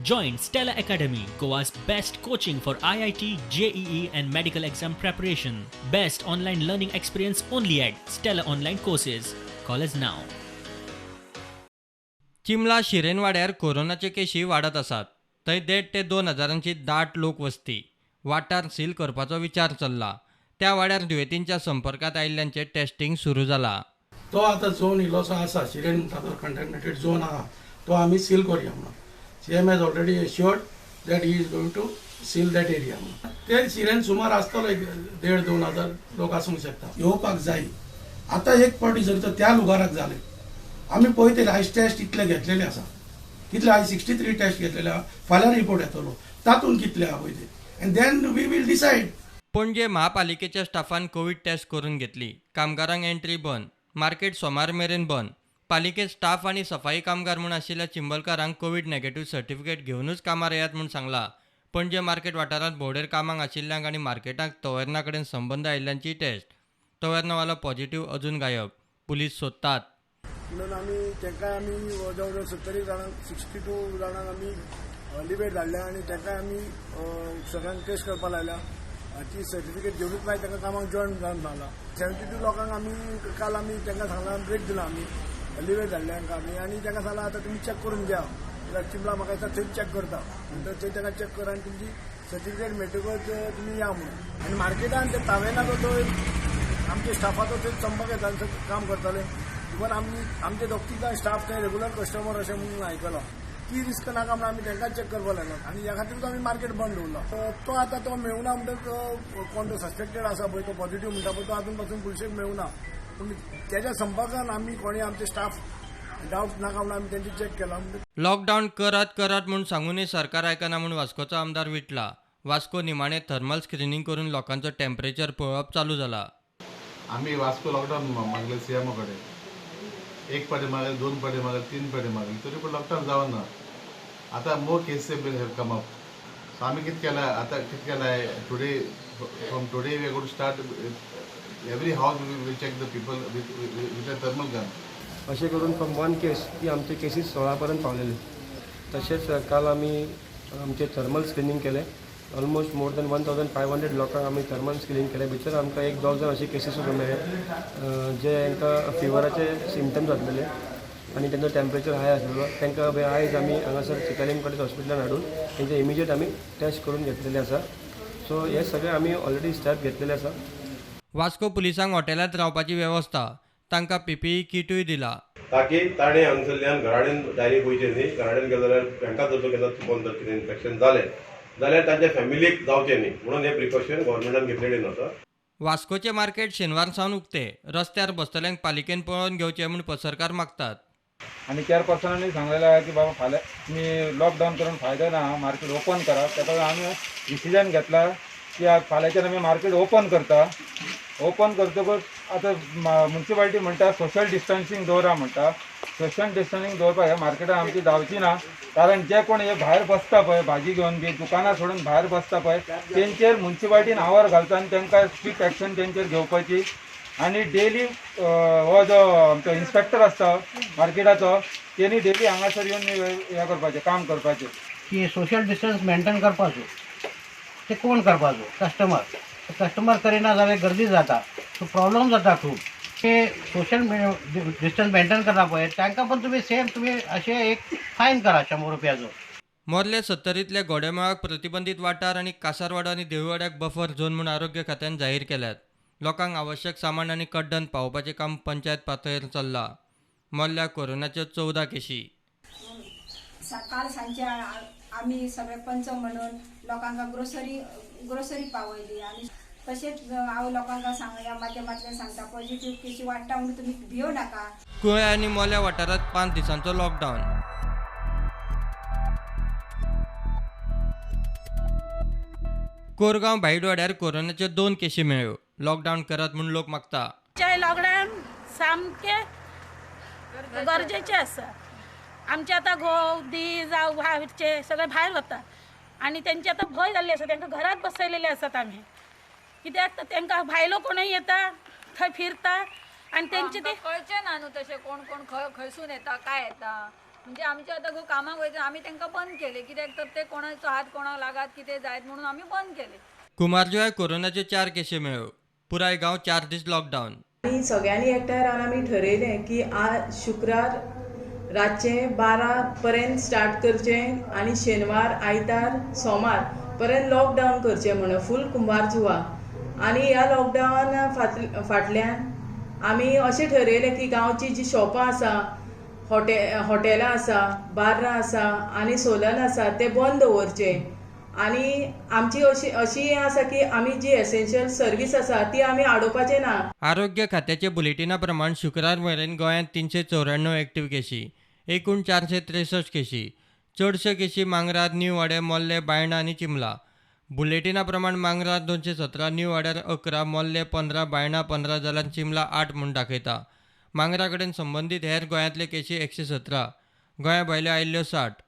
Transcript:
Join Stella Academy, Goa's best coaching for IIT, JEE, and medical exam preparation. Best online learning experience only at Stella Online Courses. Call us now. Chimla शिरेनवाड्यार कोरोनाचे केशी वाडत आसात. थंय 1,500 ते 2 हजारांची दाट लोकवस्ती. वाठार सील करपाचो विचार चल्ला. त्या वाड्यार दुयेंतींच्या संपर्कात आयिल्ल्यांचें टेस्टिंग सुरू जाला. तो आतां झोन इल्लोसो आसा, शिरेन म्हणटा तो कंटेमिनेटेड झोन आहा, तो आमी सील करुया म्हणून. CM has already assured that he is going to seal that area म्हणून. ते शिरेन सुमार आसतलो एक 1,500-2 हजार लोक आसूंक शकता. येवपाक जाय. आतां एक पावटी जर तर त्या लुगाराक जालें, आमी पळयतले आयज टेस्ट इतले घेतलेले आसा, कितले आयज 63 टेस्ट घेतलेले आहा, फाल्यां रिपोर्ट येतलो तातूंत कितले आहा पळय ते, and then we will decide. Panaji महापालिकेच्या स्टाफान कोवीड टेस्ट करून घेतली. कामगारांक एंट्री बंद. मार्केट सोमार मेरेन बंद. पालिकेत स्टाफ आनी सफाई कामगार म्हूण आशिल्ल्या चिंबलकारांक कोवीड नेगेटिव्ह सर्टिफिकेट घेवनूच कामार येयात म्हूण सांगला. पणजे मार्केट वाठारांत भोंवडेर कामाक आशिल्ल्यांक आनी मार्केटाक तवरना कडेन संबंद आयिल्ल्यांची टेस्ट. तवरनावालो पॉझिटिव्ह अजून गायब. पुलीस सोदतात. म्हणून आमी तांकां आमी जवळ जवळ 70 जाणांक, 62 जाणांक आमी लिवेट धाडल्या आनी तांकां आमी सगळ्यांक टेस्ट करपाक लायल्या. ती सर्टिफिकेट घेवनूच मागीर तांकां कामाक जॉयन जावन सांगलां. 72 लोकांक आमी काल आमी तांकां सांगलां, ब्रेक दिला, आमी लिवेट धाडल्या तांकां आमी आनी तांकां सांगलां आतां तुमी चॅक करून घ्या. कित्याक चिंबला म्हाका दिसता थंयच चॅक करता, म्हणटकच थंय तांकां चॅक करा आनी तुमची सर्टिफिकेट मेळटकच तुमी या म्हणून. आनी मार्केटान ते तावेनाचो तो आमच्या स्टाफाचो थंय संपर्क येता, थंय काम करताले. इवन आमी आमचे 2-3 जाण स्टाफ थंय रेगुलर कस्टमर अशें म्हणून आयकलां. ती रिस्क नाका म्हणून आमी तांकां चॅक करपाक लागला आनी ह्या खातीरूच आमी मार्केट बंद दवरला. तो आतां तो मेळुना म्हणटकच कोण तो सस्पेक्टेड आसा पळय, तो पॉझिटिव्ह म्हणटा पळय, तो आजून पासून पुलिशेक मेळुना. पूण तेज्या संपर्कान आमी कोणी आमचे स्टाफ डावट नाका म्हणून आमी तेंचे चॅक केला. लॉकडावन करात करात म्हूण सांगूनय सरकार आयकना म्हूण वास्कोचो आमदार विटला. वास्को निमाणे थर्मल स्क्रिनींग करून लोकांचो टेम्परेचर पळोवप चालू जाला. आमी वास्को लॉकडावन मागले सीएमओ कडेन, 1 पाटी मागले, 2 पाटी मागले, 3 पाटी मागले, तरी पण लॉकडावन जावना. आतां more cases will have come up. So आमी कितें केलां आतां, कितें केलां today, from today we are going to start every house we will check the people with a thermal gun. अशें करून फ्रॉम 1 केस ती आमचे केसीस 16 पर्यंत पावलेले. तशेंच काल आमी आमचे थर्मल स्क्रिनींग केलें. ऑलमोस्ट मोर दॅन 1500 लोकांक आमी थर्मल स्क्रिनींग केलें. भितर आमकां एक 2 जाण अशे केसीस सुद्दां मेळ्ळे जे हांकां फिवराचे सिमटम्स जातलेले आनी तेंचो टेम्परेचर हाय आसलेलो. तांकां आयज आमी हांगासर चिकालीम कॉलेज हॉस्पिटलान हाडून तेंचे इमिजिएट आमी टेस्ट करून घेतलेले आसा. सो हे सगळे आमी ऑलरेडी स्टेप घेतलेले आसा. वास्को पुलिसांक हॉटेलांत रावपाची वेवस्था, तांकां पीपीई किटूय दिला. ताकी ताणें हांगसरल्यान घराडेन डायरेक्ट वयचें न्ही. घराडेन गेले जाल्यार तांकां जर केन्ना चुकोन जर कितें इन्फेक्शन जालें जाल्यार तांच्या फॅमिलीक जावचें न्ही म्हणून हें प्रिकॉशन गव्हर्मेंटान घेतलेलें आसा. वास्कोचें मार्केट शेनवार सावन उक्तें. रस्त्यार बसतल्यांक पालिकेन पळोवन घेवचें म्हूण पसरकार मागतात. आनी चेअरपर्सनांनी सांगलेलें आहा की बाबा फाल्यां तुमी लॉकडावन करून फायदो ना, मार्केट ओपन करा. ताका लागून आमी डिसिजन घेतला की फाल्यांच्यान आमी मार्केट ओपन करता. ओपन करतकच आतां म्युनिसिपालिटी म्हणटा सोशल डिस्टन्सींग दवरा म्हणटा. सोशल डिस्टन्सींग दवरपाक ह्या मार्केटान आमची जावची ना, कारण जे कोण हे भायर बसता पळय भाजी घेवन बी दुकानां सोडून भायर बसता पळय तेंचेर म्युनिसिपालिटीन आवर घालता आनी तांकां स्ट्रिक्ट एक्शन तेंचेर घेवपाची. आनी डेली हो जो आमचो इन्स्पेक्टर आसता मार्केटाचो तेणी डेली हांगासर येवन हें करपाचें काम करपाचें. की सोशल डिस्टन्स मेंटेन करपाचो ते कोण करपाचो, कस्टमर. कस्टमर करिना जाल्यार गर्दी जाता, सो प्रॉब्लम जाता खूब. ते सोशल डिस्टन्स मेंटेन करता पळय तांकां पण तुमी सेम तुमी अशें एक फायन करा 100 रुपयाचो. मोर्ले 70तल्या गोडेमेळाक प्रतिबंधीत वाठार आनी कासारवाडो आनी देवळवाड्याक बफर झोन म्हूण आरोग्य खात्यान जाहीर केल्यात. लोकांक आवश्यक सामान आनी कड्डण पावोवपाचें काम पंचायत पातळेर चल्लां. मोर्ल्या कोरोनाच्यो 14 केशी. काल सांजचे आमी सगळे पंच म्हणून लोकांक ग्रोसरी पावयली आनी तशेंच हांव लोकांक ह्या माध्यमांतल्यान सांगता पॉझिटिव्ह केशी वाडटा म्हणून तुमी भियो नाका. कुळें आनी मोल्या वाठारांत 5 दिसांचो लॉकडावन. कोरगांव भाईडवाड्यार कोरोनाच्यो 2 केशी मेळ्ळ्यो. लॉकडावन करात म्हूण लोक मागता. लॉकडावन सामकें गरजेचें आसा. आमचे आतां घोव दी जावं भायरचे सगळे भायर वतात आनी तेंचे आतां भंय जाल्ले आसा, तांकां घरात बसयलेले आसात आमी. कित्याक तर तांकां भायलो कोणूय येता थंय फिरता आनी तेंचे ते कळचें ना न्हू तशें कोण कोण खंय खंयसून येता काय येता. म्हणजे आमचे आतां घोव कामाक वयता, आमी तांकां बंद केले कित्याक तर ते कोणाचो हात कोणाक लागात कितें जायत म्हणून आमी बंद केले. कुमारजुव्यां कोरोनाच्यो 4 केशी मेळ्ळ्यो. पुराय गांव 4 दीस लॉकडावन. आनी सगळ्यांनी एकठांय रावन आमी ठरयलें की आज शुक्रार रातचें 12 पर्यंत स्टार्ट करचें आनी शेनवार आयतार सोमार पर्यंत लॉकडावन करचें म्हणून फूल कुंभारजुवा. आनी ह्या लॉकडावन फाटल्यान आमी अशें ठरयलें की गांवची जी शॉपां आसा, हॉटेलां आसा, बार्रां आसा आनी सोलन आसा ते बंद दवरचें. आनी आमची अशी अशी हें आसा की आमी जी एसेन्शियल सर्वीस आसा ती आमी आडोवपाचें ना. आरोग्य खात्याच्या बुलेटिना प्रमाण शुक्रार मेरेन गोंयांत 394 एक्टिव्ह केशी, एकूण 463 केशी. चडश्यो केशी मांगरार, न्यू वाड्यार, मोल्ले, बायणा आनी चिमला. बुलेटिना प्रमाण मांगरार 217, न्यू वाड्यार 11, मोल्ले 15, बायणा 15 जाल्यार चिमला 8 म्हूण दाखयता. मांगरा कडेन संबंदीत हेर गोंयांतले केशी 117, गोंया भायल्यो आयिल्ल्यो 60.